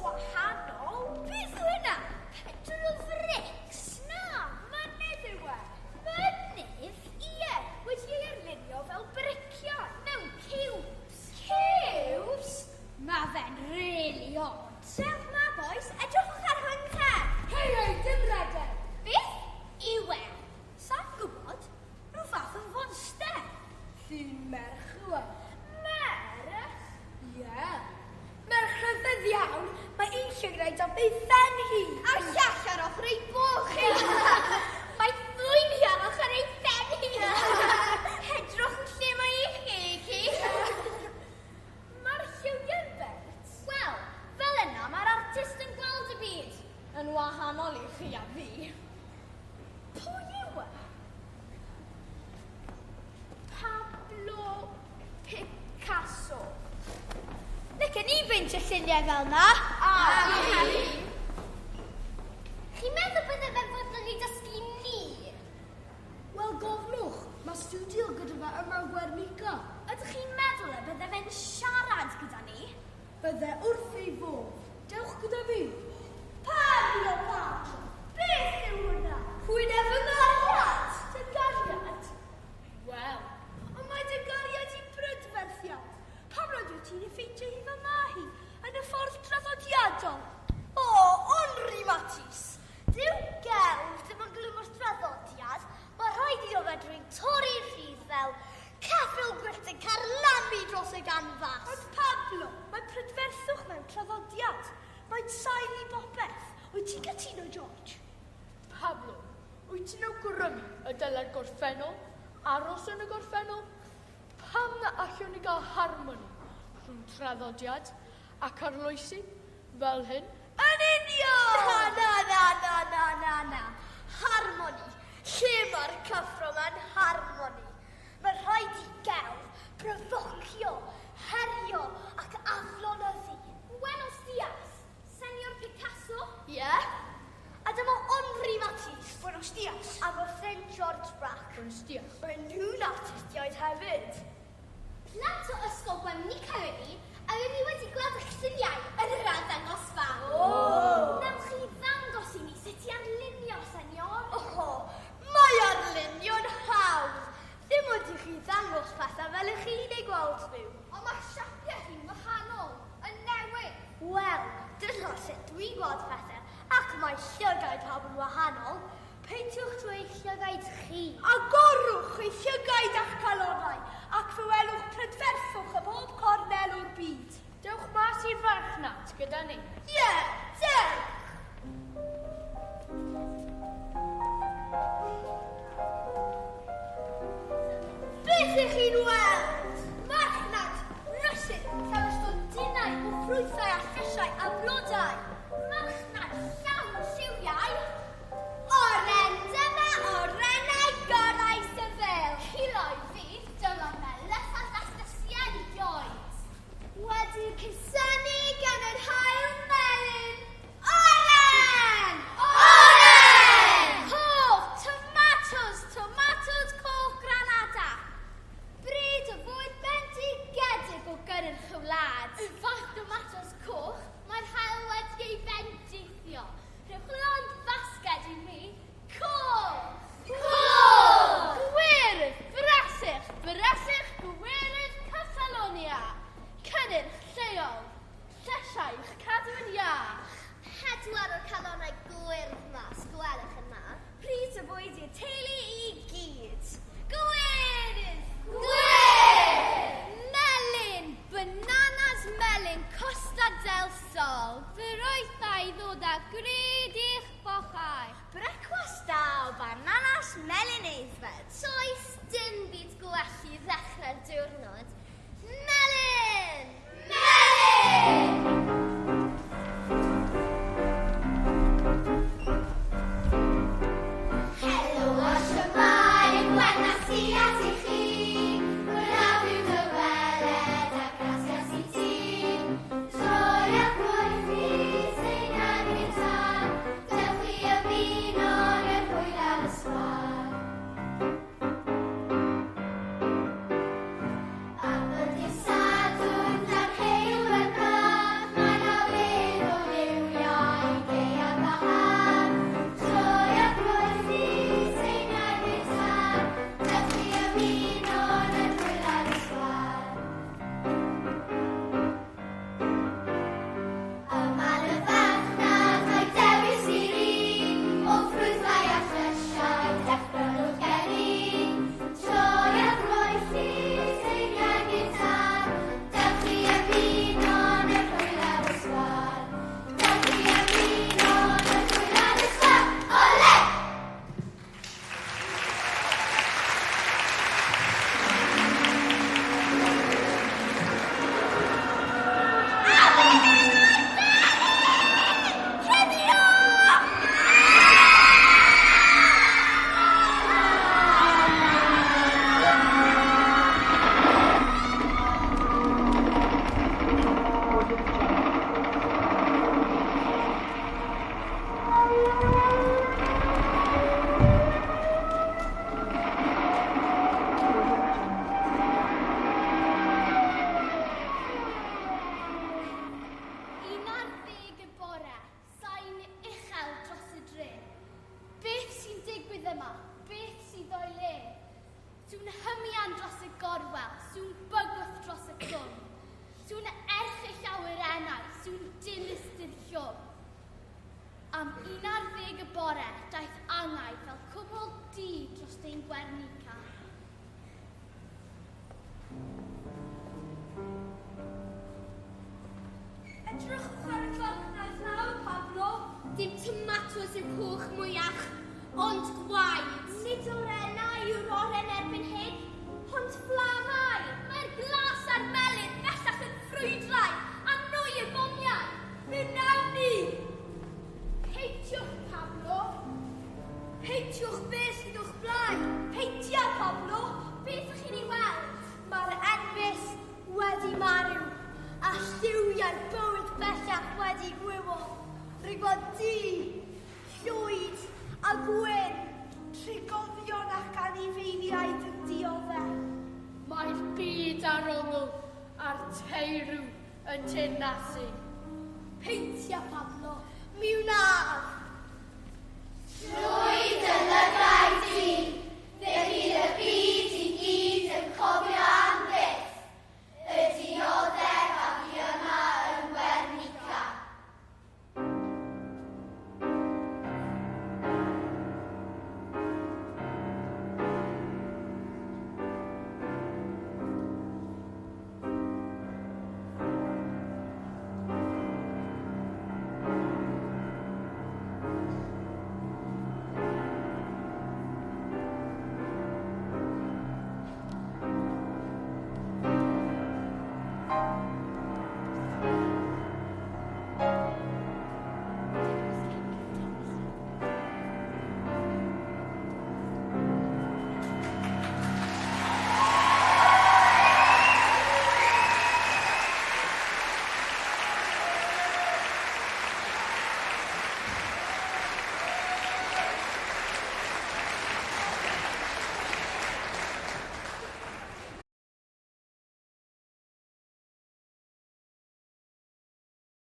Gwahanol? Beth yw hynna? Petrol o frics? Na, mynydd yw e. Mynydd? Ie, wedi ei arlunio fel briciau mewn cubes. Cubes? Mae fe'n really odd. Dewch ma, boys, edrychwch ar hwn te. Hei, hei, dim redeg. Beth yw e? Sa'n gwybod? Rhyw fath o fonster. Llun merch yw e. Merch? Ie. Yeah. Merch rhyfedd iawn, mae un llygaid am ei phen hi. A'r llall ar ochr ei boch hi. Mae ddwy hi ar ochr ei phen hi. Edrych yn lle mae ei cheg hi. Mae'r lliwiau'n bert. Wel, fel yna mae'r artist yn gweld y byd. Yn wahanol i chi a fi. Pwy yw e? Pablo Picasso. Licen i beintio lluniau fel na. A fi. Chi'n meddwl bydde fe'n fodlon i dysgu ni? Wel, gofnwch, mae studio gyda fe yma yn Guernica. Ydych chi'n meddwl y bydde fe'n siarad gyda ni? Bydde wrth ei fodd. Dewch gyda fi. Pablo, Pablo, beth yw hwnna? Hwyneb fy ngariad? Dy gariad? Wel, ond mae dy gariad i'n brydferth iawn. Pam nad wyt ti'n effeithio hi fel ma hi, yn y ffordd traddodiadol? O, Henri Matisse! Dyw gelf ddim yn glwm o'r traddodiad. Mae rhaid iddo fe drwy torri'r rhydd fel ceffyl gwyllt yn carlamu dros y ganfas. Ond Pablo, mae prydferthwch mewn traddodiad. Mae'n sail i bopeth. Wyt ti'n cytuno, George? Pablo, wyt ti'n awgrymu y dylai'r gorffennol aros yn y gorffennol? Pam na allwn ni gael harmoni rhwng traddodiad ac arloesi fel hyn? Yn union! Na, na, na, na, na, na, na. Harmoni. Lle mae'r cyffro mewn harmoni? Mae rhaid i gelf profocio, herio ac aflonyddu. Buenos dias, Senor Picasso. Ie? Yeah. A dyma Henri Matisse. Buenos dias. A fy ffrind George Braque. Buenos dias. Mae nhw'n artistiaid hefyd. Plant o ysgol Guernica ydyn ni, a rydyn ni wedi gweld eich lluniau yn yr arddangosfa. Oh. Newch chi ddangos i ni sut i arlunio, senor? Oho, mae arlunio'n hawdd. Ddim ond i chi ddangos pethau fel ych chi'n eu gweld nhw. Ond mae siapiau hi'n wahanol, yn newid. Wel, dyna sut dwi'n gweld pethau, ac mae llygaid pawb yn wahanol. Peintiwch trwy eich llygaid chi. Agorwch eich llygaid a'ch calonnau, ac fe welwch prydferthwch ym mhob cornel o'r byd. Dewch mas i'r farchnad gyda ni. Ie, yeah, dewch! Beth ych chi'n weld? Marchnad brysur llawn stondinau o ffrwythau a llysiau a blodau. Marchnad llawn lliwiau. Oren, dyma orennau gorau Seville. Ciloedd fydd, dyma melysaf llysiau erioed. Wedi cusanu gan yr haul melyn. Oren! Oren! Coch, tomatos, tomatos coch Granada. Bryd o fwyd bendigedig o gynnyrch y wlad. Y fath tomatos coch, mae'r haul wedi ei bendithio. Rhowch lond basged i mi. Coch! Coch! Gwyrdd, bresych, bresych, gwyrdd Catalonia. Cynnyrch lleol, llysiau i'ch cadw yn iach. Pedwar o'r calonnau gwyrdd ma, sgwelwch yn dda. Pryd o fwyd i'r teulu i gyd. Gwyrdd! Gwyrdd! Melyn, bananas melyn, Costa del Sol. Ffrwythau ddod â gred i'ch bochau. Brecwast da o bananas melyn aeddfed. Does dim byd gwell i ddechrau'r diwrnod. Melyn! Melyn! Helo a shwmae, buenos dias i chi. Braf yw dy weled a gracias i ti. Troi a pwy sy'n angytar, dewch i ymuno yn hwyl ar y sgwâr. A bydd Sadwrn dan heol orennau, sŵn dinistr llwm. Am 11 y bore, daeth angau fel cwmwl du dros ein Guernica. Edrychwch ar y farchnad nawr, Pablo. Dim tomatos yw coch mwyach, ond gwaed. Nid orennau yw'r oren erbyn hyn, ond fflamau. Mae'r glas a'r melyn bellach yn ffrwydrau a nwy y bomiau. Fe wnawn ni! Peintiwch, Pablo. Peintiwch beth sydd o'ch blaen. Peintia, Pablo. Beth ych chi'n ei weld? Mae'r enfys wedi marw a lliwiau bywyd bellach wedi gwywo. Rwy'n gweld du, llwyd a gwyn, trigolion ac anifeiliaid yn dioddef. Mae'r byd ar ongl a'r teirw yn teyrnasu. Peintia, Pablo, mi wnaf! Trwy